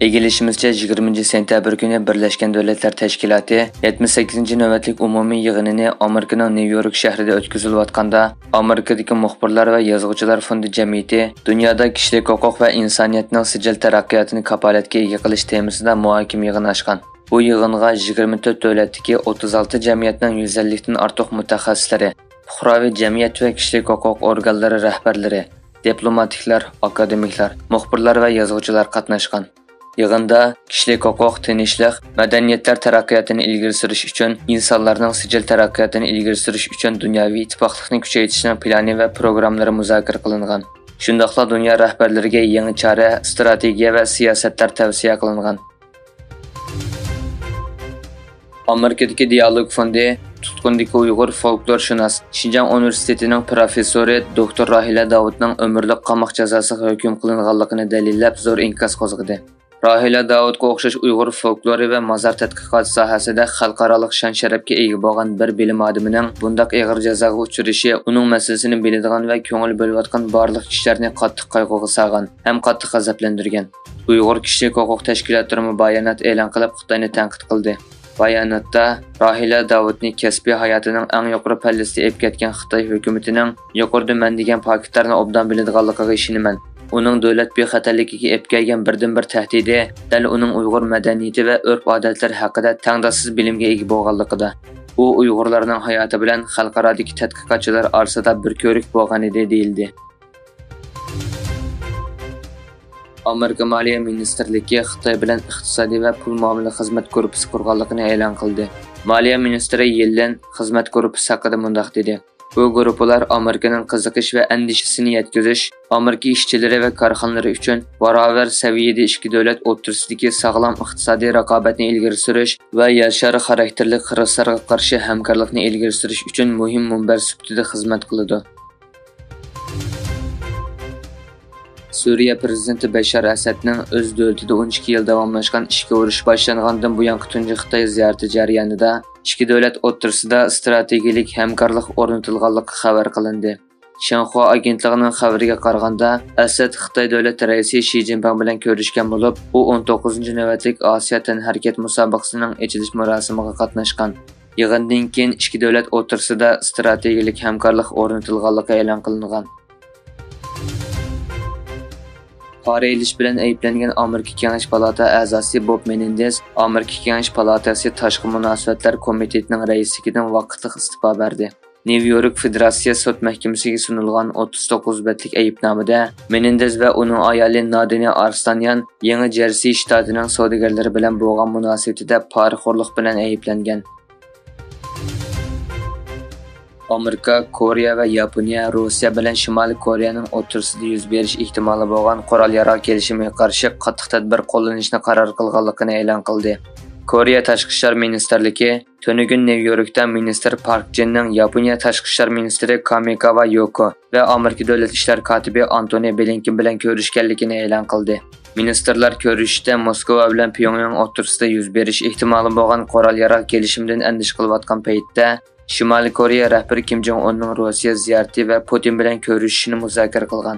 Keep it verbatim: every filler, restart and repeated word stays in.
ئىگىلىشىمىزچە، يىگىرمىنچى سېنتەبىر كۈنى بىرلەشكەن دۆلەتلەر تەشكىلاتى يەتمىش سەككىزىنچى نۆۋەتلىك ئومۇمىي يىغىنىنى ئامېرىكىنىڭ نيۇ يورك شەھىرىدە ئۆتكۈزۈلۈۋاتقاندا، ئامېرىكىدىكى مۇخبىرلار ۋە يازغۇچىلار فوندى جەمئىيىتى دۇنيادا كىشىلىك ھوقۇق ۋە ئىنسانىيەتنىڭ سىجىل تەرەققىياتىنى كاپالەتكە ئىگە قىلىش تېمىسىدا مۇھاكىمە يىغىنى ئاچقان. بۇ يىغىنغا يىگىرمە تۆت دۆلەتتىكى ئوتتۇز ئالتە جەمئىيەتنىڭ يۈز ئەللىكتىن ئارتۇق مۇتەخەسسىسلىرى، پۇقراۋى جەمئىيەت ۋە كىشىلىك ھوقۇق ئورگانلىرى رەھبەرلىرى، دىپلوماتىكلار، ئاكادېمىكلار، مۇخبىرلار ۋە يازغۇچىلار قاتناشقان. يىغىندا كىشىلىك ھوقۇق، تىنچلىق، مەدەنىيەتلەر تەرەققىياتىنى ئىلگىرى سۈرۈش ئۈچۈن، ئىنسانلارنىڭ سىجىل تەرەققىياتىنى ئىلگىرى سۈرۈش ئۈچۈن دۇنياۋى ئىتتىپاقلىقنى كۈچەيتىشنىڭ پىلانى ۋە پروگراممىلىرى مۇزاكىرە قىلىنغان. شۇنداقلا دۇنيا رەھبەرلىرىگە يېڭى چارە، ئىستراتېگىيە ۋە سىياسەتلەر تەۋسىيە قىلىنغان. ئامېرىكىدىكى دىئالوگ فوندى تۇتقۇندىكى ئۇيغۇر فولكلورشۇناس، شىنجاڭ ئۇنىۋېرسىتېتىنىڭ پروفېسسورى دوكتور راھىلە داۋۇتنىڭ ئۆمۈرلۈك قاماق جازاسىغا ھۆكۈم قىلىنغانلىقىنى دەلىللەپ، زور ئىنكاس قوزغىدى. راھىلە داۋۇتقا ئوخشاش ئۇيغۇر فولكلورى ۋە مازار تەتقىقاتى ساھەسىدە خەلقئارالىق شان-شەرەپكە ئىگە بولغان بىر بىلىم ئادىمىنىڭ بۇنداق ئېغىر جازاغا ئۇچرىشى ئۇنىڭ مەسىلىسىنى بىلىدىغان ۋە كۆڭۈل بۆلۈۋاتقان بارلىق كىشىلەرنى قاتتىق قايغۇغا سالغان ھەم قاتتىق غەزەپلەندۈرگەن. ئۇيغۇر كىشىلىك ھوقۇق تەشكىلاتلىرىمۇ بايانات ئېلان قىلىپ، خىتاينى تەنقىد قىلدى. باياناتتا راھىلە داۋۇتنى كەسپىي ھاياتىنىڭ ئەڭ يۇقىرى پەللىسىگە ئېلىپ كەتكەن خىتاي ھۆكۈمىتىنىڭ يۇقىرىدا مەن دېگەن پاكىتلارنى ئوبدان بىلىدىغانلىقىغا ئىشىنىمەن. ئۇنىڭ دۆلەت بىخەتەرلىكىگە ئېلىپ كەلگەن بىردىنبىر تەھدىتى دەل ئۇنىڭ ئۇيغۇر مەدەنىيىتى ۋە ئۆرپ-ئادەتلىرى ھەققىدە تەڭداشسىز بىلىمگە ئىگە بولغانلىقىدا. ئۇ ئۇيغۇرلارنىڭ ھاياتى بىلەن خەلقئارادىكى تەتقىقاتچىلار ئارىسىدا بىر كۆۋرۈك بولغانىدى، دېيىلدى. ئامېرىكا مالىيە مىنىستىرلىكى خىتاي بىلەن ئىقتىسادىي ۋە پۇل مۇئامىلە خىزمەت گۇرۇپپىسى قۇرغانلىقىنى ئېلان قىلدى. مالىيە مىنىستىرى يېللېن خىزمەت گۇرۇپپىسى ھەققىدە مۇنداق دېدى: بۇ گۇرۇپپىلار ئامېرىكىنىڭ قىزىقىش ۋە ئەندىشىسىنى يەتكۈزۈش، ئامېرىكا ئىشچىلىرى ۋە كارخانىلىرى ئۈچۈن باراۋەر سەۋىيەدە ئىككى دۆلەت ئوتتۇرىسىدىكى ساغلام ئىقتىسادىي رىقابەتنى ئىلگىرى سۈرۈش ۋە يەر شارى خاراكتېرلىك خىرىسلارغا قارشى ھەمكارلىقنى ئىلگىرى سۈرۈش ئۈچۈن مۇھىم مۇنبەر سۈپىتىدە خىزمەت قىلىدۇ. سۈرىيە پىرېزىدېنتى بەشار ئەسەدنىڭ ئۆز دۆلىتىدە ئون ئىككى يىل داۋاملاشقان ئىچكى ئۇرۇش باشلانغاندىن بۇيانقى تۇنجى خىتاي زىيارىتى جەريانىدا ئىككى دۆلەت ئوتتۇرىسىدا ئىستراتېگىيەلىك ھەمكارلىق ئورنىتىلغانلىقى خەۋەر قىلىندى. شىنخۇا ئاگېنتلىقىنىڭ خەۋىرىگە قارىغاندا، ئەسەد خىتاي دۆلەت رەئىسى شى جىنپىڭ بىلەن كۆرۈشكەن بولۇپ، ئۇ ئون توققۇزىنچى نۆۋەتلىك ئاسىيا تەنھەرىكەت مۇسابىقىسىنىڭ ئېچىلىش مۇراسىمىغا قاتناشقان. يىغىندىن كېيىن ئىككى دۆلەت ئوتتۇرىسىدا ئىستراتېگىيەلىك ھەمكارلىق ئورنىتىلغانلىقى ئېلان قىلىنغان. پارا ئېلىش بىلەن ئەيىبلەنگەن ئامېرىكا كېڭەش پالاتا ئەزاسى بوب مېنېندېز ئامېرىكا كېڭەش پالاتاسى تاشقى مۇناسىۋەتلەر كومىتېتىنىڭ رەئىسلىكىدىن ۋاقىتلىق ئىستېپا بەردى. نيۇ يورك فېدېراتسىيە سوت مەھكىمىسىگە سۇنۇلغان ئوتتۇز توققۇز بەتلىك ئەيىبنامىدە مېنېندېز ۋە ئۇنىڭ ئايالى نادىنى ئارسلانيان يېڭى جېرسى شتاتىنىڭ سودىگەرلىرى بىلەن بولغان مۇناسىۋىتىدە پارىخورلۇق بىلەن ئەيىبلەنگەن. ئامېرىكا، كورېيە ۋە ياپونىيە روسىيە بىلەن شىمالىي كورېيەنىڭ ئوتتۇرىسىدا يۈز بېرىش ئېھتىمالى بولغان قورال ياراغ كېلىشىمىگە قارشى قاتتىق تەدبىر قوللىنىشنى قارار قىلغانلىقىنى ئېلان قىلدى. كورېيە تاشقى ئىشلار مىنىستىرلىكى تۈنۈگۈن نيۇ يوركتا مىنىستىر پارك جىننىڭ ياپونىيە تاشقى ئىشلار مىنىستىرى كامىكاۋا يوكو ۋە ئامېرىكا دۆلەت ئىشلار كاتىپى ئانتونى بلىنكېن بىلەن كۆرۈشكەنلىكىنى ئېلان قىلدى. مىنىستىرلار كۆرۈشۈشتە موسكۋا بىلەن پيۇڭياڭ ئوتتۇرىسىدا يۈز بېرىش ئېھتىمالى بولغان قورال ياراغ كېلىشىمىدىن ئەندىشە قىلىۋاتقان پەيتتە، شىمالىي كورېيە رەھبىرى كىم جوڭ ئۇننىڭ روسىيە زىيارىتى ۋە پۇتىن بىلەن كۆرۈشۈشىنى مۇزاكىرە قىلغان.